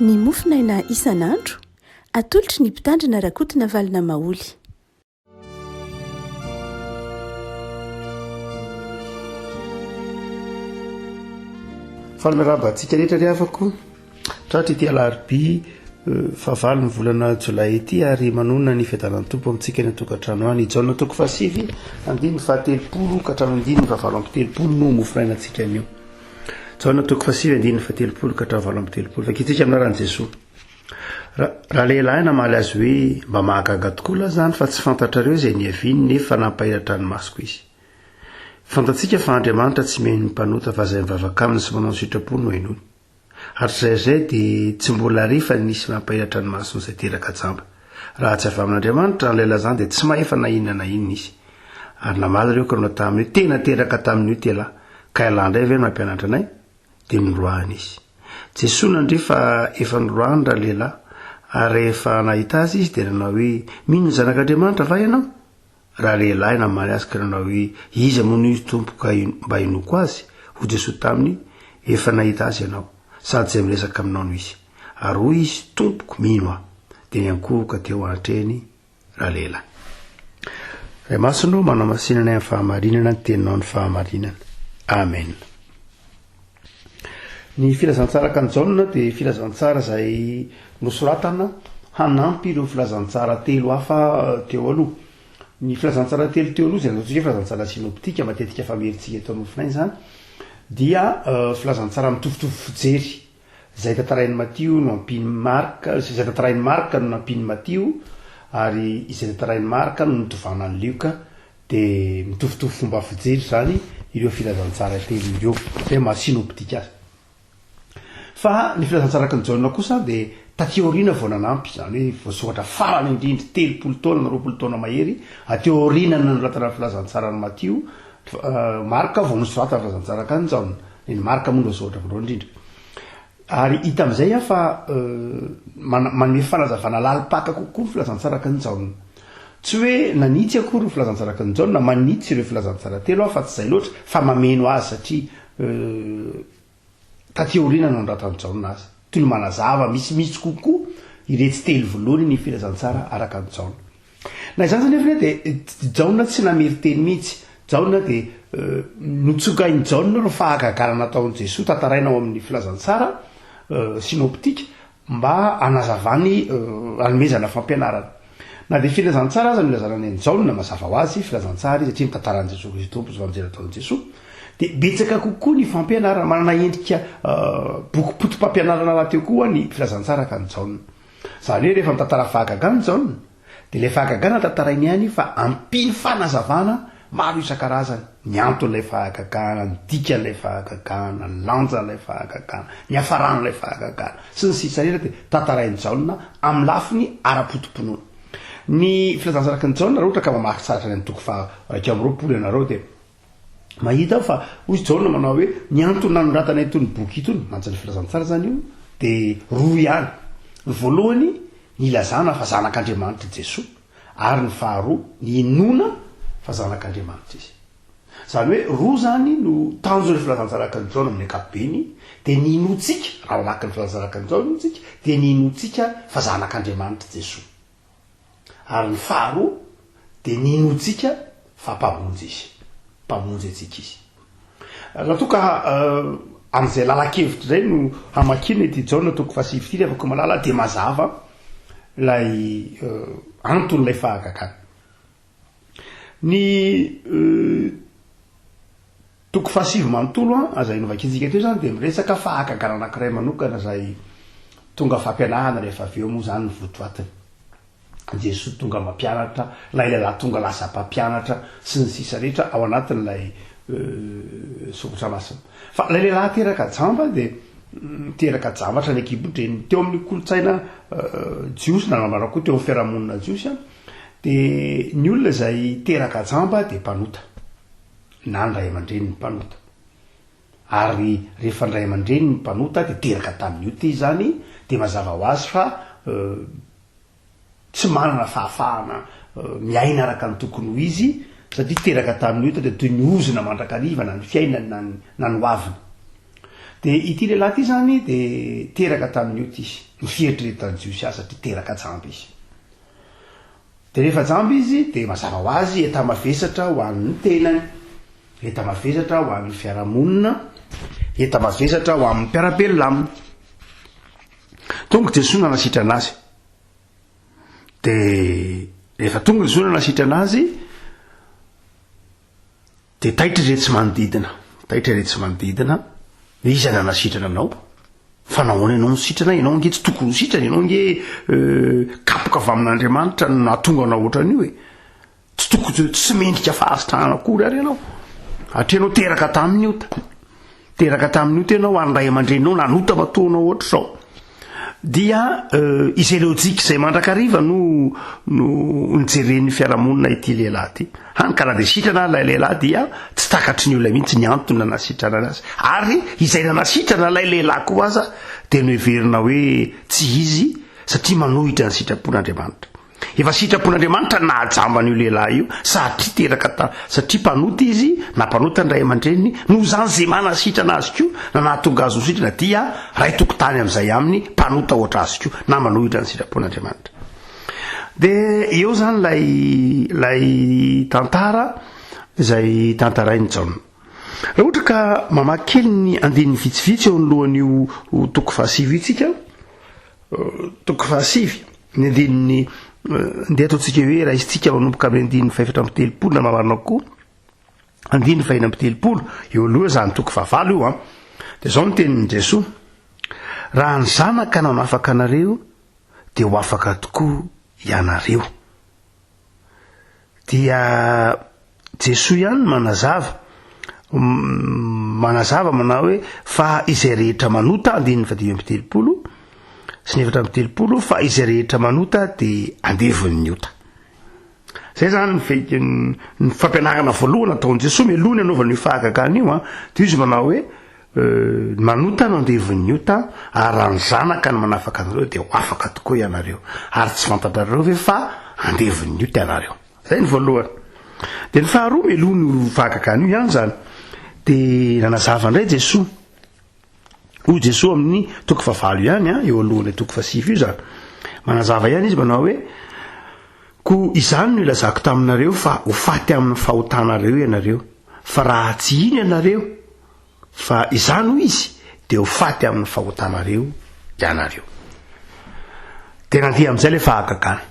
Ny mofonaina isan'andro, atolotry ny Mpitandrina Rakotonavalona Maholy. Faly miarahaba antsika rehetra ry havako. Tratra ity alarobia eh, fahavalo ny volana jolay ity ary manonona ny fiadanan'ny Tompo amintsika any an-tokantrano any. Jaona toko fahasivy andininy fahatelopolo ka hatramin'ny andininy fahavalo amby telopolo no mofirainantsika anio. Jaona toko fahasivy andininy fahatelopolo ka hatramin'ny 38. Vakintsika amin'ny anaran'i Jesoa. Raha lehilahy namaly azy hoe, Mba mahagaga tokoa lahy izany fa tsy fantatrareo izay niaviany nefa nampahiratra ny masoko izy. Fantatsika fa Andriamanitra tsy mihaino ny mpanota fa izay mivavaka aminy sy manao ny sitrapony no henoiny. Hatrizay izay dia tsy mbola re fa nisy nampahiratra ny mason'izay teraka jamba. Raha tsy avy amin'Andriamanitra ny lehilahy izany dia tsy mahefa na inona na inona izy. Ary namaly ireo ka nanao taminy hoe, Tena teraka tamin'io ity ialahy, ka ialahy indray ve no hampianatra anay? Dia noroahiny izy. Jesoa nandre fa efa noroahiny ralehilahy, ary rehefa nahita azy izy dia nanao hoe, Mino ny Zanak'Andriamanitra va ianao? Ralehilahy namaly azy ka nanao hoe, Iza moa no izy, Tompo, ka mba hinoako azy? Hoy Jesoa taminy, Efa nahita azy ianao, sady izay miresaka aminao no izy. Ary hoy izy, Tompoko, mino aho. Dia niankohoka teo anatrehany ralehilahy. Ray Masina ô, manamasina anay amin'ny fahamarinana ny teninao ny fahamarinana. Amen. Ny filazantsara araka an'i Jaona dia filazantsara izay nosoratana hanampy ireo filazantsara telo hafa teo aloha. Ny filazantsara telo teo aloha izay nataontsika hoe filazantsara synoptika, matetika famerintsika eto amin'ny mofonaina izany, dia filazantsara mitovitovy fijery. Izay tantarain'i Matio no ampian'i Marka, izay tantarain'i Marka no nampian'i Matio, ary izay tantarain'i Marka no notovanan'i Lioka Dia mitovitovy fomba fijery izany ireo filazantsara telo ireo, izay maha synoptika azy. Fa ny filazantsaraky ny Jaona kosa dia taty aoriana vao nanampy, izany hoe voasoratra farany indrindra, 30 taona na 20 taona mahery aty aoriana ny nanoratana ny filazantsaran'i Matio, Marka vao nosoratana ny filazantsaraka an'i Jaona. Ny Marka moa no voasoratra voalohany indrindra. Ary hita amin'izay aho fa manome fanazavana lalim-paka kokoa ny filazantsaraky ny Jaona. Tsy hoe nanitsy akory ny filazantsaraky ny Jaona, manitsy ireo filazantsara telo aho fa tsy izay loatra, fa mameno azy satria taty aoriana no nanoratan'i Jaona azy. Toy ny manazava misimisy kokoa iretsy telo voalohany ny filazantsara araka an'i Jaona. Na izany aza anefa dia Jaona tsy namery teny mihitsy. Jaona dia notsokain'i Jaona ireo fahagagana nataon'i Jesoa tantaraina ao amin'ny filazantsara synoptika mba hanazavany hanomezana fampianarana. Na dia filazantsara aza no ilazana ny an'i Jaona, mazava ho azy filazantsara izy satria mitantara an'i Jesoa Kristy Tompo sy Evanjely ataon'i Jesoa, dia betsaka kokoa ny fampianarana, manana endrika bokim-potopampianarana rahateo koa ny filazantsara ka an'i Jaona. Izany hoe rehefa mitantara fahagagana i Jaona, dia ilay fahagagana tantarainy ihany fa ampiany fanazavana maro isan-karazany, ny anton'ilay fahagagana, ny dikan'ilay fahagagana, ny lanjan'ilay fahagagana, ny hafaran'ilay fahagagana, sy ny sisa rehetra dia tantarain'i Jaona amin'ny lafiny ara-poto-pinoana. Ny filazantsaraky ny Jaona, raha ohatra ka mamaky tsara hatrany amin'ny toko faha 21 ianareo dia Mahita aho fa hoy Jaona manao hoe ny antony nanoratana itony boky itony, mantsy ny filazantsara izany io, dia roa ihany. Ny voalohany, ny ilazana fa zanak'Andriamanitra i Jesoa, ary ny faharoa, ny inoana fa zanak'Andriamanitra izy. Izany hoe roa izany no tanjon'ny filazantsarakan'i Jaona amin'ny ankapobeny, dia ny inoantsika, raha mamaky ny filazantsarakan'i Jaona isika, dia ny inoantsika fa zanak'Andriamanitra Jesoa. Ary ny faharoa dia ny inoantsika fa Mpamonjy Izy. Mpamonjy antsika Izy. Raha toa ka amin'izay lalan-kevitra izay no hamakiana ity Jaona toko fahasivy ity, ry havako malala, dia mazava ilay anton'ilay fahagagana. Ny Toko fahasivy manontolo an, izay novakintsika teo izany dia miresaka fahagagana anankiray manokana izay tonga fampianarana rehefa avy eo moa izany ny votoatiny. Jesoa tonga mampianatra, ilay lehilahy tonga lasa mpampianatra sy ny sisa rehetra ao anatin'ilay soratra masina. Fa ilay lehilahy teraka jamba dia teraka jamba hatrany an-kibon-dreniny. Teo amin'ny kolontsaina jiosy na nambarako koa teo amin'ny fiarahamonina jiosy an, dia ny olona izay teraka jamba dia mpanota. na ny ray aman-dreniny mpanota. Ary rehefa ny ray aman-dreniny mpanota dia teraka tamin'ny ota izy izany, dia mazava ho azy fa tsy manana fahafahana miaina araka ny tokony ho izy, satria teraka tamin'ny ota dia toy ny ozona mandrakariva na ny fiainany na ny na ny hoaviny. Dia ity lehilahy ity izany dia teraka tamin'ny ota izy. Ny fieritreretan'ny Jiosy azy satria teraka jamba izy. Dia rehefa jamba izy dia mazava ho azy enta-mavesatra ho an'ny tenany, enta-mavesatra ho an'ny fiarahamonina, enta-mavesatra ho amin'ny mpiara-belona aminy. Tonga Jesoa nanasitrana azy. Dia rehefa tonga Jesoa nanasitrana azy dia taitra iretsy manodidina, taitra iretsy manodidina, iza nanasitrana anao? Fa nahoana ianao no sitrana? Ianao ange tsy tokony ho sitrana, ianao ange kapoka avy amin'Andriamanitra no nahatonga anao ohatran'io e. Tsy tokony, tsy mendrika fahasitranana akory ary ianao. Hatria ianao teraka tamin'ny ota. Teraka tamin'ny ota ianao ary ny ray aman-dreninao nanota matoa anao ohatr'izao. Dia izay lojika izay mandrakariva no no nijeren'ny fiarahamonina ity lehilahy ity. Hany ka na dia sitrana ary ilay lehilahy dia tsy takatry ny olona mihitsy ny antony nanasitranana azy. Ary izay nanasitrana ilay lehilahy koa aza dia noheverina hoe tsy izy satria manohitra ny sitrapon'Andriamanitra. Efa sitrapon'Andriamanitra ny nahajamba an'io lehilahy io satria teraka ta, satria mpanota izy, nampanota ny ray aman-dreniny, noho izany izay manasitrana azy koa na nahatonga azy ho sitrana dia ray tokotany amin'izay aminy, mpanota ohatra azy koa na manohitra ny sitrapon'Andriamanitra. Dia eo izany ilay ilay tantara izay tantarain'i Jaona. Raha ohatra ka mamaky kely ny andininy vitsivitsy eo anoloan'io toko fahasivy io tsika, Toko fahasivy, ny andininy ndeha ataontsika hoe raisintsika manomboka amin'ny andininy fahefatra amby telopolo na mamarina kokoa, andininy fahena amby telopolo, eo aloha izany toko fahavalo io an. Dia izao ny tenin'i Jesoa, raha ny Zanaka nanafaka anareo dia ho afaka tokoa ianareo. Dia Jesoa ihany no manazava, manazava manao hoe fa izay rehetra manota, andininy fahadimy amby telopolo sy ny efatra amby telopolo, fa izay rehetra manota dia andevon'ny ota. Zay zany ny fe- ny fampianarana voalohany nataon'i Jesoa mialoha ny hanaovany io fahagagana io an, dia izy manao hoe Ny manota no andevon'ny ota, ary raha ny Zanaka no manafaka anareo dia ho afaka tokoa ianareo. Ary tsy fantatrareo ve fa andevon'ny ota ianareo? Izay ny voalohany. Dia ny faharoa, mialoha ny fahagagana io ihany izany, dia nanazava indray Jesoa. Hoy Jesoa amin'ny toko fahavalo ihany, eo alohan'ilay toko fahasivy io izany. Manazava ihany izy manao hoe, Koa izany no ilazako taminareo fa ho faty amin'ny fahotanareo ianareo, fa raha tsy hino ianareo fa izany hoy izy, dia ho faty amin'ny fahotanareo ianareo. Dia nandeha amin'izay ilay fahagagana.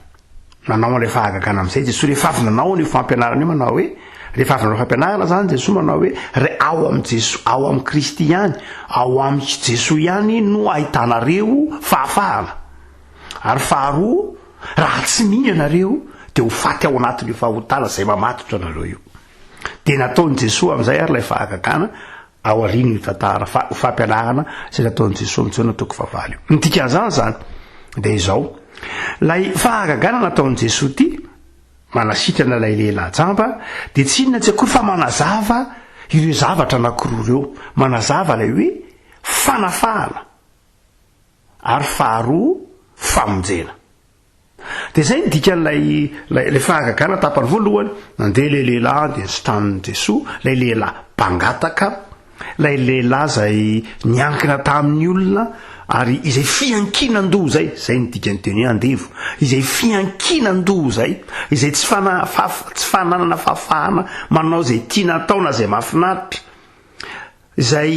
Nanao an'ilay fahagagana amin'izay Jesoa rehefa avy nanao an'io fampianarana io manao hoe, rehefa avy nanao fampianarana izany Jesoa manao hoe, re ao amin'i Jesoa, ao amin'i Kristy ihany, ao amin'i Jesoa ihany no ahitanareo fahafahana. Ary faharoa, raha tsy mino ianareo dia ho faty ao anatin'io fahotana izay mamatotra anareo io. Dia nataon'i Jesoa amin'izay ary ilay fahagagana ao aorian'io tantara fa fampianarana izay nataon'i Jesoa amin'i Jaona toko fahavalo io. Ny dikan'izany izany dia izao, ilay fahagagana nataon'i Jesoa ity manasitrana ilay lehilahy jamba dia tsy inona tsy akory fa manazava ireo zavatra anankiroa ireo, manazava ilay hoe fanafahana ary faharoa famonjena. Dia izay ny dikan'ilay ilay fahagagana tapany voalohany, nandeha ilay lehilahy dia nositranin'i Jesoa, ilay lehilahy mpangataka, ilay lehilahy izay niankina tamin'ny olona ary izay fiankinan-doha izay, izay ny dikan'ny teny hoe andevo, izay fiankinan-doha izay, izay tsy fana- tsy fananana fahafahana manao izay tiana atao na izay mahafinaritra. Izay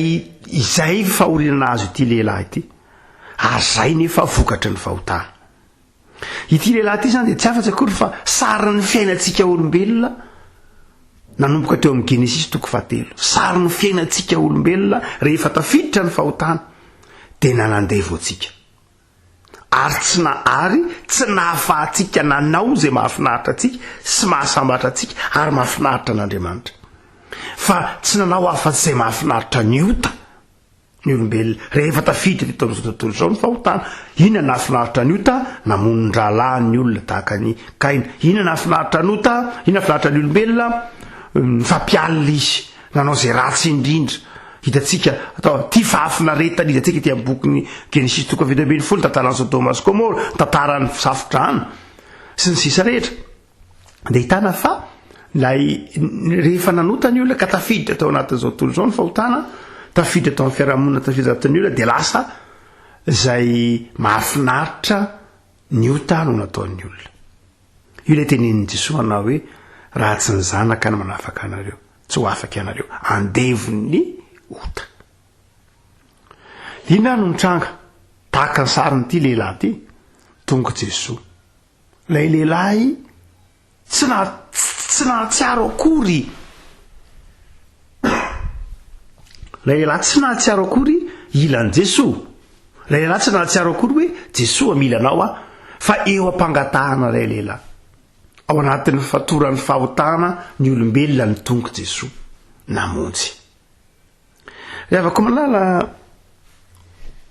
izay fahoriana nahazo ity lehilahy ity, ary izay nefa vokatry ny fahotana. Ity lehilahy ity izany dia tsy afa-tsy akory fa sarin'ny fiainantsika olombelona nanomboka teo amin'ny Genesisy toko fahatelo. Sarin'ny fiainantsika olombelona rehefa tafiditra ny fahotana dia nanandevo antsika. Ary tsy na ary tsy nahafahantsika nanao izay mahafinaritra antsika sy mahasambatra antsika ary mahafinaritra an'Andriamanitra. Fa tsy nanao afa-tsy izay mahafinaritra ny ota ny olombelona. Rehefa tafiditra teto amin'izao tontolo izao ny fahotana, inona nahafinaritra ny ota? Namono ny rahalahiny ny olona tahaka an'i Kaina. Inona nahafinaritra ny ota? Inona nahafinaritra ny olombelona? Nifampialona izy. Nanao izay ratsy indrindra. Hitantsika atao ity fahafinaretana hitantsika ety amin'ny bokin'ny Genesisy toko 17, ny tantaran'i Sodoma sy Gomora, ny tantaran'ny safodrano sy ny sisa rehetra. Dia ahitana fa ilay rehefa nanota ny olona ka tafiditra tao anatin'izao tontolo izao ny fahotana. Tafiditra tao amin'ny fiarahamonina, tafiditra anatin'ny olona dia lasa izay mahafinaritra ny ota no nataon'ny olona. Io ilay tenenin'i Jesoa manao hoe raha tsy ny zanaka no manafaka anareo, tsy ho afaka ianareo. Andevon'ny ota. Inona no nitranga? Tahaka ny sarin'ity lehilahy ity, tonga Jesoa. Ilay lehilahy tsy na tsy nahatsiaro akory. Ilay lehilahy tsy nahatsiaro akory ilan'i Jesoa. Ilay lehilahy tsy nahatsiaro akory hoe Jesoa mila anao aho. Fa eo am-pangatahana ilay lehilahy. Ao anatin'ny fatoran'ny fahotana ny olombelona ny tongo Jesoa namonjy. Ry havako malala,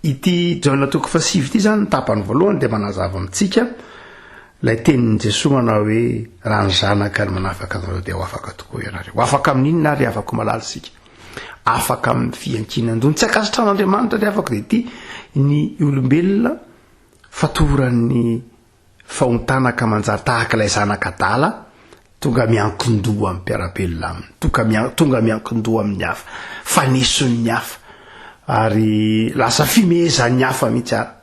ity Jaona toko fahasivy ity izany ny tapany voalohany dia manazava amintsika ilay tenin'i Jesoa manao hoe raha ny zanaka no manafaka anareo dia ho afaka tokoa ianareo. Ho afaka amin'inona ary havako malala isika? Afaka amin'ny fiankinan-doha. Ny tsy ankasitran'Andriamanitra ry havako dia ity ny olombelona fatoran'ny Fahontana ka manjary tahaka ilay zanaka adala tonga miankin-doha amin'ny mpiara-belona aminy, tonga mian- tonga miankin-doha amin'ny hafa, faneson'ny hafa, ary lasa fimehezan'ny hafa mihitsy ara.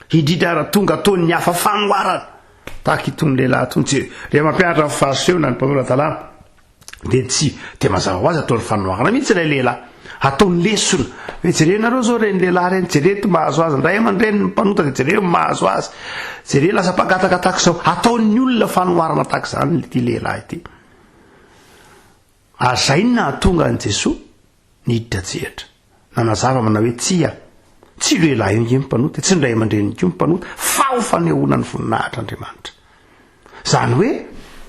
Indrindra ara tonga ataon'ny hafa fanoharana, tahaka itony lehilahy itony. Tsy, rehefa mampianatra ny fariseo na ny mpanora-dalàna, dia tsy dia mazava ho azy ataony fanoharana mihitsy ilay lehilahy ataony lesona hoe jerenareo zao ireny lehilahy ireny jereo ty mahazo azy ny ray aman-dreny ny mpanota dia jereo ny mahazo azy jereo lasa mpangataka tahaka izao ataon'ny olona fanoharana tahaka izany ity lehilahy ity ary izay no nahatonga an'i Jesoa Niditra an-tsehatra. Nanazava manao hoe, Tsia, tsy io lehilahy io ange ny mpanota e, tsy ny ray aman-dreniny koa ny mpanota, fa ho fanehoana ny voninahitr'Andriamanitra. Izany hoe,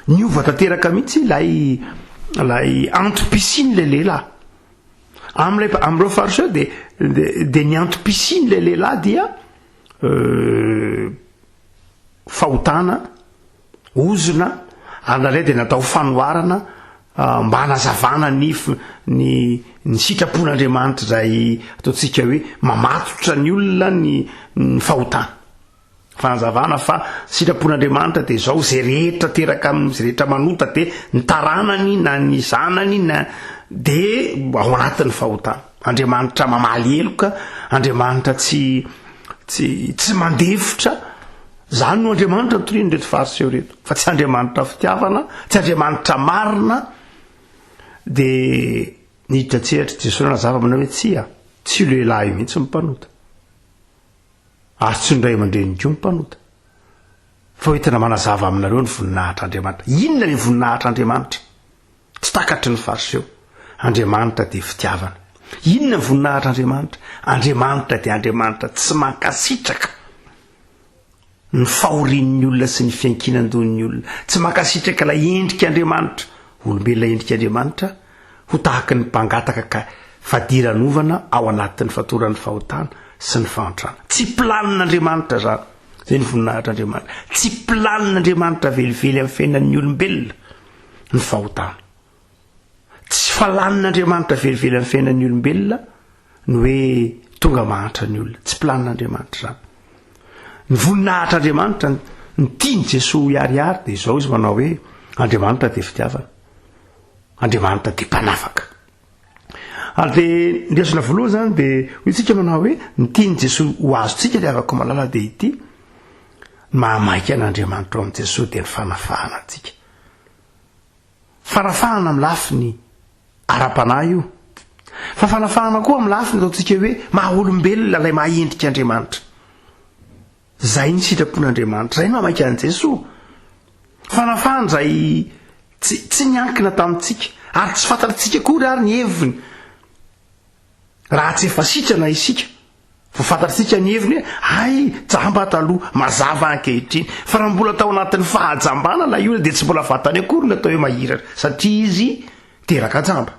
niova tanteraka mihitsy ilay, ilay antom-pisian'ilay lehilahy. Amin'ilay, amin'ireo Fariseo dia, dia, dia ny antom-pisian'ilay lehilahy dia euh, fahotana, ozona ary indraindray dia natao fanoharana mba hanazavana ny ny ny sitrapon'Andriamanitra izay ataontsika hoe mamatotra ny olona ny ny fahotana. Fanazavana fa sitrapon'Andriamanitra dia izao izay rehetra teraka amin'ny izay rehetra manota dia ny taranany na ny zanany na dia ao anatin'ny fahotana. Andriamanitra mamaly heloka, Andriamanitra tsy tsy tsy mandefitra Izany no Andriamanitra notorian'ireto Fariseo ireto, fa tsy Andriamanitra fitiavana, tsy Andriamanitra marina. Dia niditra an-tsehatra i Jesoa nanazava manao hoe tsia, tsy io lehilahy io mihitsy ny mpanota, ary tsy ny ray aman-dreniny koa ny mpanota, fa hoentina manazava aminareo ny voninahitr'Andriamanitra. Inona ilay voninahitr'Andriamanitra? Tsy takatry ny Fariseo. Andriamanitra dia fitiavana. Inona ny voninahitr'Andriamanitra? Andriamanitra dia Andriamanitra tsy mankasitraka ny fahorian'ny olona sy ny fiankinan-dohan'ny olona. Tsy mankasitraka ilay endrik'Andriamanitra, olombelona endrik'Andriamanitra, ho tahaky ny mpangataka ka fadiranovana ao anatin'ny fatoran'ny fahotana sy ny fahantrana. Tsy planin'Andriamanitra izany. Izay ny voninahitr'Andriamanitra. Tsy planin'Andriamanitra velively amin'ny fiainan'ny olombelona. ny fahotana. Tsy falanin'Andriamanitra velively amin'ny fiainan'ny olombelona ny hoe tonga mahantra ny olona. Tsy planin'Andriamanitra izany. Ny voninahitr'Andriamanitra, ny tian'i Jesoa ho hiharihary dia izao izy manao hoe Andriamanitra dia fitiavana. Andriamanitra dia mpanafaka. Ary dia ny lesona voalohany izany dia hoy isika manao hoe ny tian'i Jesoa ho azontsika ry havako malala dia ity, ny mahamaika an'Andriamanitra ao amin'i Jesoa dia ny fanafahana antsika. Fanafahana amin'ny lafiny ara-panahy io, fa fanafahana koa amin'ny lafiny ataontsika hoe maha olombelona ilay maha endrika Andriamanitra. Izay ny sitrapon'Andriamanitra, izay no hamaika an'i Jesoa. Fanafahana izay tsy, tsy niankina tamintsika, ary tsy fantatsika akory ary ny heviny. Raha tsy efa sitrana isika, vao fantatsika ny heviny hoe, hay, jamba taloha, mazava ankehitriny. Fa raha mbola tao anatin'ny fahajambana ilay olona dia tsy mbola fantany akory ny atao hoe mahiratra, satria izy teraka jamba.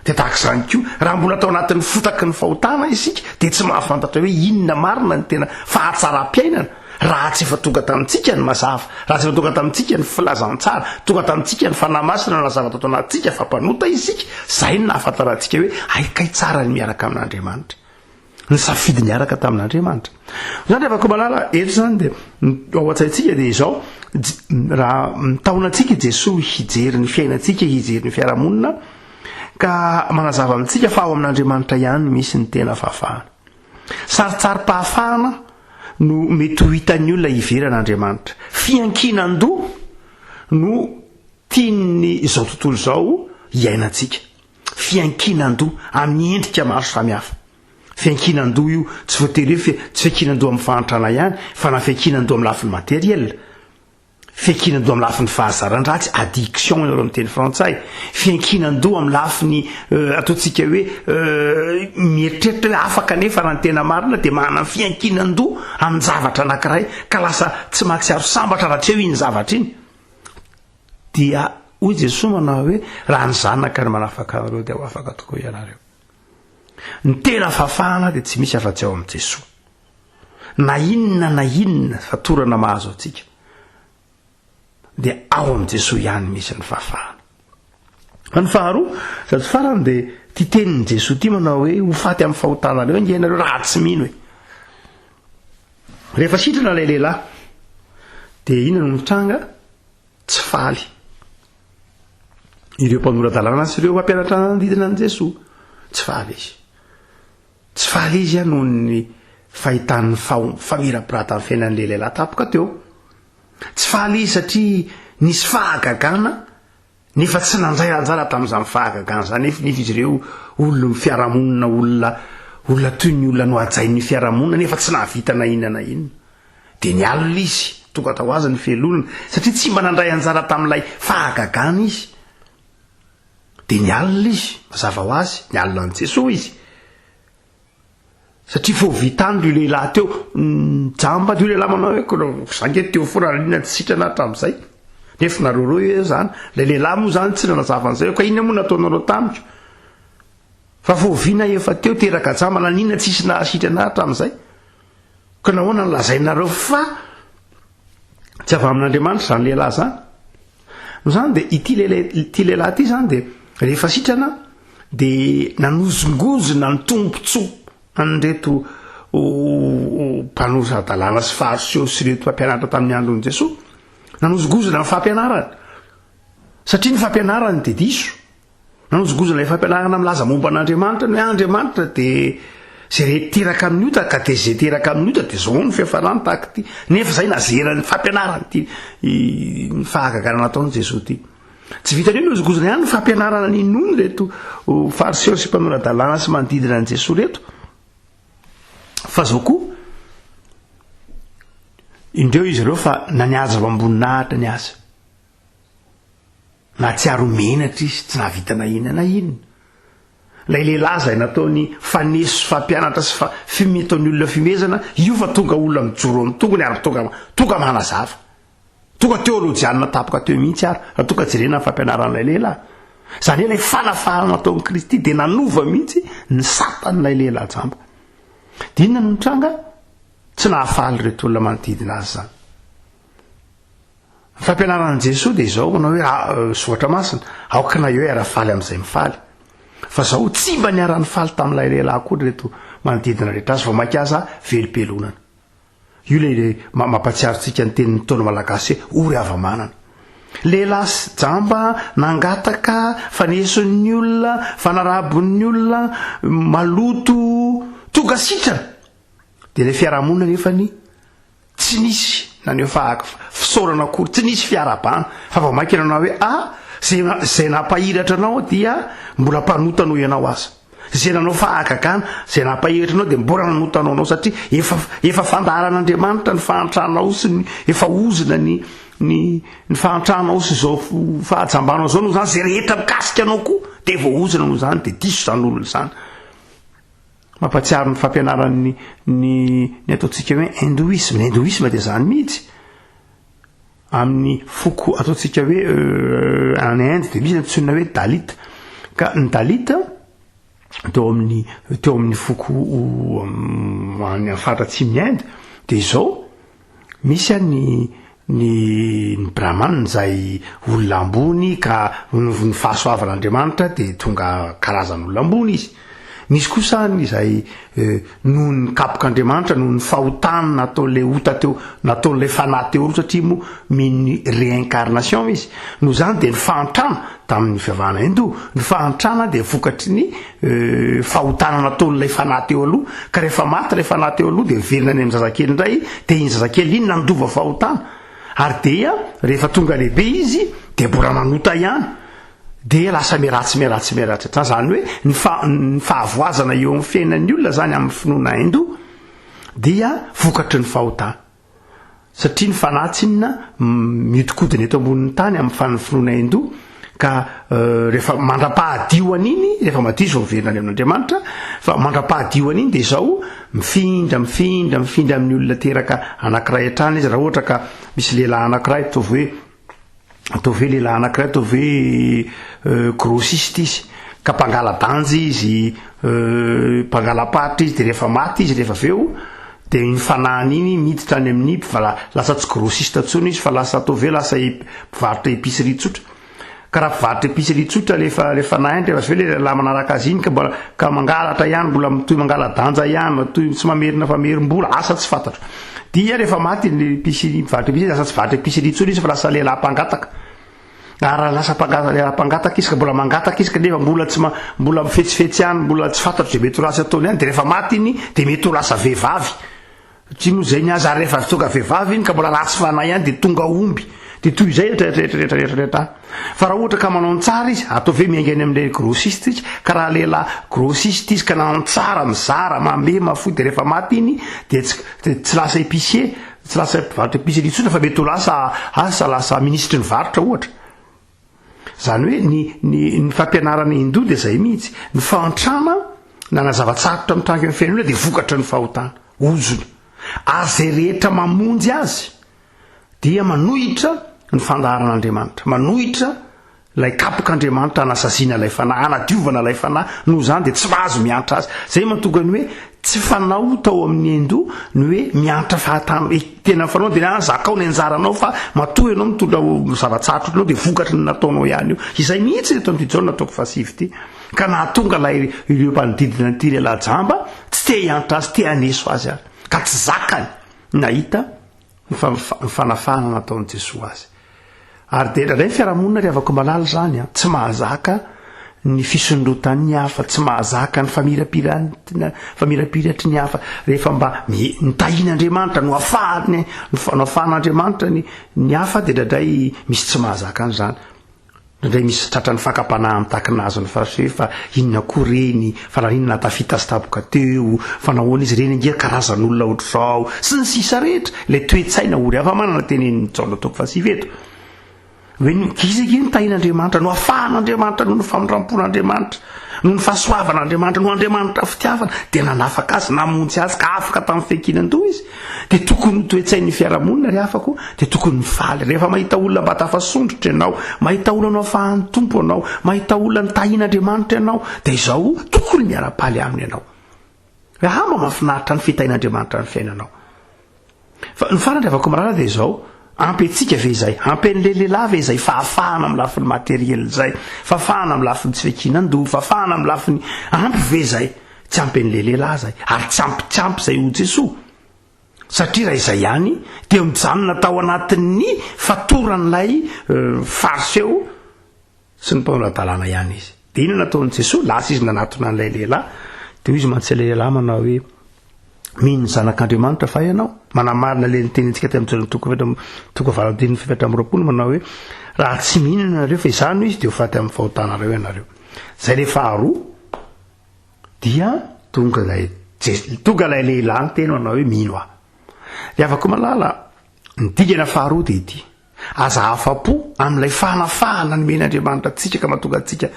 Dia tahaka izany koa, raha mbola tao anatin'ny fotaky ny fahotana isika, dia tsy mahafantatra hoe inona marina ny tena fahatsaram-piainana, raha tsy efa tonga tamintsika ny mazava, raha tsy efa tonga tamintsika ny filazantsara, tonga tamintsika ny Fanahy Masina nanazava tato anatintsika fa mpanota isika, izay no nahafantarantsika hoe hay kay tsara ny miaraka amin'Andriamanitra. Nisafidy niaraka tamin'Andriamanitra. Izany ry havako malala, eto izany dia ao an-tsaintsika dia izao, raha mitaona antsika i Jesoa hijery ny fiainantsika, hijery ny fiarahamonina, Ka manazava amintsika fa ao amin'Andriamanitra ihany no misy ny tena fahafahana. Sarintsarim-pahafahana no mety ho hitan'ny olona ivelan'Andriamanitra. Fiankinan-doha no tian'ny izao tontolo izao hiainantsika. Fiankinan-doha amin'ny endrika maro samihafa. Fiankinan-doha io tsy voatery hoe tsy fiankinan-doha amin'ny fahantrana ihany fa na fiankinan-doha amin'ny lafiny materiel. Fiankinan-doha amin'ny lafiny fahazaran-dratsy, addiction ianareo amin'ny teny frantsay. Fiankinan-doha amin'ny lafiny ataontsika hoe mieritreritra hoe afaka nefa raha ny tena marina dia manana fiankinan-doha amin-javatra anankiray ka lasa tsy mahatsiaro sambatra raha tsy eo iny zavatra iny. Dia hoy Jesoa manao hoe raha ny Zanaka no manafaka anareo dia ho afaka tokoa ianareo. Ny tena fahafahana dia tsy misy afa-tsy ao amin'i Jesoa. Na inona na inona fatorana mahazo antsika dia ao amin'i Jesoa ihany misy ny fahafahana. Fa ny faharoa, sady farany dia ity tenin'i Jesoa ity manao hoe ho faty amin'ny fahotanareo ange ianareo raha tsy mino e. Rehefa sitrana ilay lehilahy dia inona no mitranga? Tsy faly ireo mpanora-dalàna sy ireo mpampianatra nanodidina an'i Jesoa. Tsy faly izy. Tsy faly izy noho ny fahitany ny famirapiratan'ny fiainan'ilay lehilahy tampoka teo. Tsy faly izy satria nisy fahagagana nefa tsy nandray anjara tamin'izany fahagagana izany nefa nefa izy ireo olon'ny fiarahamonina olona olona toy ny olona nohajain'ny fiarahamonina nefa tsy nahavita na inona na inona. Dia nialona izy, tonga tao azy ny fialonana satria tsy mba nandray anjara tamin'ilay fahagagana izy. Dia nialona izy, mazava ho azy, nialona an'i Jesoa izy. Satria vao vitany io lehilahy teo, jamba io lehilahy manao hoe, za nge teo foana ary inona tsy sitrana hatramin'izay. Nefa nareo roa eo zany, ilay lehilahy moa zany tsy nanazava an'izay, ka inona moa nataonareo tamiko? Fa vao vina efa teo, teraka jamba, naninona tsisy nahasitrana hatramin'izay? Ka nahoana no lazainareo fa tsy avy amin'Andriamanitra izany lehilahy izany? Noho izany dia ity lehilahy ity lehilahy ity izany dia rehefa sitrana dia nanozongozona ny tombontsoa an'ireto mpanora-dalàna sy fariseo sy ireto mpampianatra tamin'ny andron'i Jesoa. Nanozongozona ny fampianarany satria ny fampianarany dia diso. Nanozongozona ilay fampianarana milaza momba an'Andriamanitra ny hoe Andriamanitra dia izay rehetra teraka amin'ny ota ka dia izay teraka amin'ny ota dia izao no fiafarany tahaka ity. Nefa izay nazeran'ny fampianarana ity ny fahagagana nataon'i Jesoa ity. Tsy vitan'ny hoe nozongozona ihany ny fampianarana ninoany ireto fariseo sy mpanora-dalàna sy manodidina an'i Jesoa ireto fa izao koa indreo izy ireo fa na ny azy amam-boninahitra ny azy. Nahatsiaro menatra izy, tsy nahavita na inona na inona. Ilay lehilahy izay nataony faneso sy fampianatra sy fa fime ataon'ny olona fimezana, io fa tonga olona mijoro amin'ny tongony ary tonga tonga manazava. Tonga teolojianina tampoka teo mihitsy ary raha tonga jerena ny fampianaran'ilay lehilahy. Izany hoe ilay fanafahana nataon'i Kristy dia nanova mihitsy ny satan'ilay lehilahy jamba. Dia inona no nitranga? Tsy nahafaly ireto olona manodidina azy izany. Ny fampianaran'i Jesoa dia izao, manao hoe ah, soratra masina, aoka na eo hiara-faly amin'izay mifaly. Fa zao tsy mba niara-nifaly tamin'ilay lehilahy akory ireto manodidina rehetra azy, vao mainka aza velom-pialonana. Io ilay mampahatsiaro antsika ny tenin'ny Ntaolo malagasy hoe ory hava-manana. Lehilahy sy jamba nangataka, faneson'ny olona, fanarabon'ny olona, maloto, tonga sitrana. Dia ilay fiarahamonina nefany Tsy nisy naneho fisaorana akory, tsy nisy fiarahabana, fa vao mainka nanao hoe, Ah, izay, izay nampahiratra anao dia mbola mpanota noho ianao aza. Izay nanao fahagagana, izay nampahiratra anao dia mbola nanota noho anao, satria efa, efa fandaharan'Andriamanitra ny fahantranao sy ny, efa ozona ny, ny, ny fahantranao sy izao fahajambanao izao, noho izany izay rehetra mikasika anao koa dia voaozona noho izany, dia diso izany olona izany. Mampahatsiaro ny fampianaran'ny ny ny ataontsika hoe hindouisme. Ny hindouisme dia izany mihitsy. Amin'ny foko ataontsika hoe any Inde dia misy antsoina hoe Dalit. Ka ny Dalit teo amin'ny teo amin'ny foko any amin'ny faritra atsimon'i Inde dia izao Misy an ny ny ny Brahman izay olona ambony ka noho ny fahasoavan'Andriamanitra dia tonga karazan'olona ambony izy. Misy kosa ny izay noho ny kapok'Andriamanitra, noho ny fahotany nataon'ilay ota teo, nataon'ilay fanahy teo aloha satria moa mino ny réincarnation izy. Noho izany dia ny fahantrana, tamin'ny fivavahana hindoa, ny fahantrana dia vokatry ny fahotana nataon'ilay fanahy teo aloha, ka rehefa maty ilay fanahy teo aloha dia miverina any amin'ny zazakely indray, dia iny zazakely iny nandova fahotana, ary dia rehefa tonga lehibe izy dia mbola manota ihany, dia lasa miharatsy miharatsy miharatsy hatrany, izany hoe ny fa- ny fahavoazana eo amin'ny fiainan'ny olona izany amin'ny finoana hindoa dia vokatry ny fahotana. Satria ny fanahy tsinona mihodinkodina eto ambonin'ny tany amin'ny fan finoana hindoa ka rehefa mandra-pahadio an'iny, rehefa madio izy vao miverina any amin'Andriamanitra, fa mandra-pahadio an'iny dia izao mifindra mifindra mifindra amin'ny olona teraka anankiray hatrany izy, raha ohatra ka misy lehilahy anankiray ataovy hoe Ataovy hoe lehilahy anankiray ataovy hoe grossiste izy, ka mpangala-danja izy, mpangala-paritra izy, de rehefa maty izy rehefa avy eo de iny fanahiny iny miditra any amin'ny mpivala- lasa tsy grossiste intsony izy fa lasa ataovy hoe lasa ep- mpivarotra épicerie tsotra. Ka raha mpivarotra épicerie tsotra le fa- le fanahiny rehefa avy eo le lehilahy manaraka azy iny ka mbola ka mangalatra ihany, mbola mitohy mangala-danja ihany, mitohy tsy mamerina famerim-bola, asa tsy fantatro. Dia rehefa maty ny épicerie, mpivarotra épicerie, lasa tsy mpivarotra épicerie intsony izy fa lasa lehilahy mpangataka. Ary raha lasa mpangata- lehilahy mpangataka izy ka mbola mangataka izy kanefa mbola tsy ma- mbola mifetsifetsy ihany, mbola tsy fantatro izay mety ho ratsy ataony ihany, dia rehefa maty iny dia mety ho lasa vehivavy. Tsy moa izay ny azy, ary rehefa tonga vehivavy iny ka mbola ratsy fanahy ihany dia tonga omby. Dia toy izay hatrany hatrany hatrany hatrany hatrany. Fa raha ohatra ka manao ny tsara izy, ataovy hoe miainga any amin'ilay grossiste izy, ka raha lehilahy grossiste izy ka nanao ny tsara, mizara, mamehy, mahafoy, dia rehefa maty iny dia tsy dia tsy lasa épicier, tsy lasa mpivarotra épicerie intsony fa mety ho lasa asa lasa minisitry ny varotra ohatra. Izany hoe ny ny ny fampianarana hindoa dia izay mihitsy. Ny fahantrana na na zava-tsarotra mitranga eo amin'ny fiainana dia vokatry ny fahotana, ozona. Ary izay rehetra mamonjy azy dia manohitra ny fandaharan'Andriamanitra, manohitra ilay kapok'Andriamanitra hanasaziana ilay fanahy, hanadiovana ilay fanahy, noho izany dia tsy mahazo miantra azy. Izay mahatonga ny hoe tsy fanao tao amin'ny Hindu ny hoe miantra fahatany, eh, tena fanao dia ah, zakao ny anjaranao fa matoa ianao mitondra zava-tsarotra anao dia vokatry ny nataonao ihany io. Izay mihitsy eto amin'ity Jaona toko fahasivy ity. Ka nahatonga ilay ireo mpanodidina an'ity lehilahy jamba tsy te hiantra azy, te haneso azy ary. Ka tsy zakany nahita ny fanafahana nataon'i Jesoa azy. Ary dia indraindray ny fiarahamonina ry havako malala izany an, tsy mahazaka ny fisondrotan'ny hafa, tsy mahazaka ny famirapirantina, famirapiratry ny hafa. Rehefa mba ny tahian'Andriamanitra no afahany, no afahan'Andriamanitra ny, ny hafa dia indraindray misy tsy mahazaka an'izany. Indraindray misy tratran'ny fakam-panahy mitakina azy ny fariseo fa inona koa ireny, fa naninona nahatafita azy tampoka teo, fa nahoana izy ireny ange karazan'olona ohatr'izao, sy ny sisa rehetra. Ilay toe-tsaina ory hafa-manana tenenin'i Jaona toko fahasivy eto. Hoe ny ankizy ange notahian'Andriamanitra, noafahan'Andriamanitra noho ny famindram-pon'Andriamanitra, noho ny fahasoavan'Andriamanitra, noho Andriamanitra fitiavana, dia nanafaka azy, namonjy azy ka afaka tamin'ny fiankinan-doha izy. Dia tokony ho toe-tsain'ny fiarahamonina ry havako, dia tokony mifaly rehefa mahita olona mba tafasondrotra ianao, mahita olona noafahan'ny Tompo ianao, mahita olona nitahian'Andriamanitra ianao, dia izao tokony miara-paly aminy ianao. Hoe ah mba mahafinaritra ny fitahian'Andriamanitra ny fiainanao. Fa ny farany ry havako marary dia izao, ampy antsika ve izay? Ampy an'ilay lehilahy ve izay fahafahana amin'ny lafiny materiel izay? Fahafahana amin'ny lafiny tsy fiankinan-doha, fahafahana amin'ny lafiny ampy ve izay? Tsy ampy an'ilay lehilahy izay, ary tsy ampy tsy ampy izay ho Jesoa. Satria raha izay ihany, dia mijanona tao anatin'ny fatoran'ilay Fariseo sy ny mpanora-dalàna ihany izy. Dia inona nataon'i Jesoa? Lasa izy nanatona an'ilay lehilahy, dia hoy izy mantsy ilay lehilahy manao hoe, Mino ny Zanak'Andriamanitra va ianao? Manamarina ilay nitenintsika teo amin'ny toko efatra toko valo andininy fahefatra amby roapolo manao hoe, raha tsy mino ianareo fa izaho no izy, dia ho faty amin'ny fahotanareo ianareo. Izay ilay faharoa. Dia tonga ilay tonga ilay lehilahy niteny manao hoe mino aho. Ry havako malala, ny dingana faharoa dia ity. Aza afa-po amin'ilay fanafahana nomen'Andriamanitra antsika ka mahatonga antsika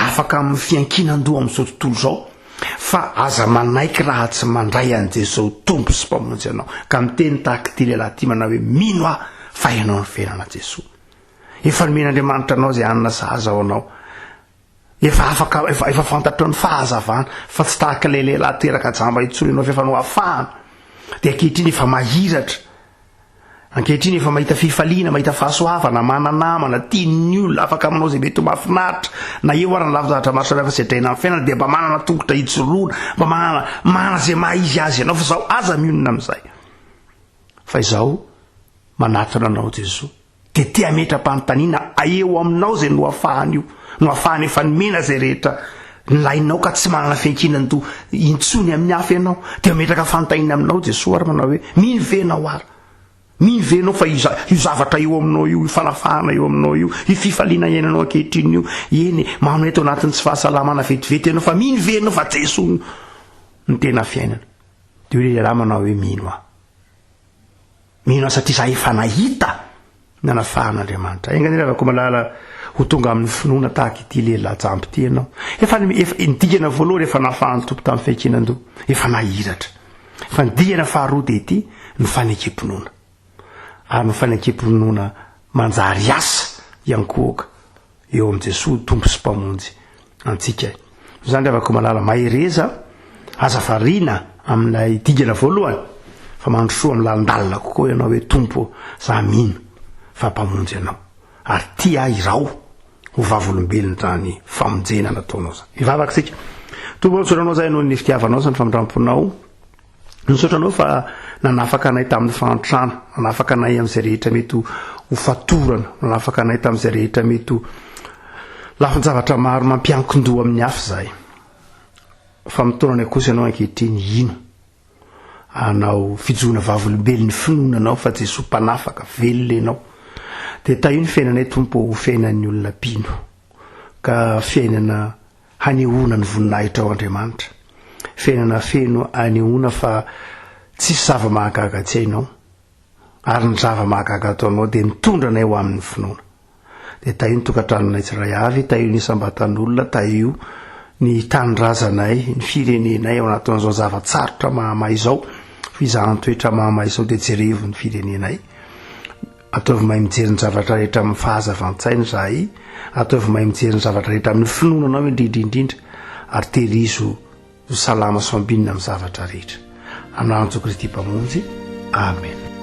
afaka amin'ny fiankinan-doha amin'izao tontolo izao, fa aza manaiky raha tsy mandray an'i Jesoa ho Tompo sy Mpamonjy anao, ka miteny tahaka ity lehilahy ity manao hoe mino aho fa ianao no fiainana Jesoa. Efa nomen'Andriamanitra anao izay hanina sahaza ho anao. Efa afaka, efa, efa fantatrao ny fahazavana, fa tsy tahaka ilay lehilahy teraka jamba intsony ianao, fa efa noafahana. Dia ankehitriny efa mahiratra. Ankehitriny efa mahita fifaliana, mahita fahasoavana, mana-namana, tian'ny olona, afaka manao izay mety ho mahafinaritra, na eo ara ny lafin-javatra maro samihafa sedraina amin'ny fiainana dia mba manana tongotra hijoroana, mba manana manana izay maha izy azy ianao fa izao aza mionona amin'izay. Fa izao manatona anao Jesoa dia te hametra-panontaniana eo aminao izay nohafahany io, nohafahany efa nomena izay rehetra nilainao ka tsy manana fiankinan-doha intsony amin'ny hafa ianao, dia mametraka fanontaniana aminao Jesoa ary manao hoe, mino ve ianao ary? Mino ve ianao fa io zavatra eo aminao io, io fanafahana eo aminao io, io fifaliana iainanao ankehitriny io, eny e, manao eto anatin'ny tsy fahasalamana vetivety ianao, fa mino ve ianao fa Jesoa no tena fiainana? Dia hoy ilay lehilahy manao hoe, mino aho. Mino aho satria za efa nahita ny anafahan'Andriamanitra. Enga anie Ravakomalala ho tonga amin'ny finoana tahaka ity lehilahy jamba ity ianao. Efa efa ny dingana voalohany efa nafahan'ny Tompo tamin'ny fiankinan-doha, efa nahiratra. Fa ny dingana faharoa dia ity, ny fanekem-pinoana. Ary ny fanekem-pinoana manjary asa hiankohoka eo amin'i Jesoa Tompo sy Mpamonjy antsika. Izany ry havako malala, mahereza, aza variana amin'ilay dingana voalohany, fa mandrosoa amin'ny lalindalina kokoa ianao hoe Tompo ô, za mino fa Mpamonjy Ianao, ary tia ahy iraho ho vavolombelon'izany famonjena nataonao izany. Hivavaka isika. Tompo ô, misaotra Anao izahay noho ny fitiavanao sy ny famindram-ponao. Misaotra anao fa nanafaka anay tamin'ny fahantrana, nanafaka anay amin'izay rehetra mety ho fatorana, nanafaka anay tamin'izay rehetra mety ho lafin-javatra maro mampiankin-doha amin'ny hafa izahay. Fa mitaona anay kosa ianao ankehitriny hino hanao fijoroana vavolombelon'ny finoana anao fa Jesoa mpanafaka, velona ianao. Dia tahio ny fiainanay Tompo ho fiainan'ny olona mpino ka fiainana hanehoana ny voninahitrao Andriamanitra. Fiainana feno anehoana fa tsisy zava-mahagaga tsy hainao, ary ny zava-mahagaga ataonao dia mitondra anay ho amin'ny finoana. Dia tahio ny tokantranonay tsirairay avy, tahio ny isam-batan'olona, tahio ny tanindrazanay, ny firenenay ao anatin'izao zava-tsarotra mahamay izao, fizahan-toetra mahamay izao dia jerevo ny firenenay. Ataovy mahay mijery ny zavatra rehetra amin'ny fahazavan-tsaina izahay, ataovy mahay mijery ny zavatra rehetra amin'ny finoana anao indrindra indrindra, ary tehirizo ho salama sy ambinina amin'ny zavatra rehetra. Amin'ny anaran'i Jesoa Kristy Mpamonjy. Amen.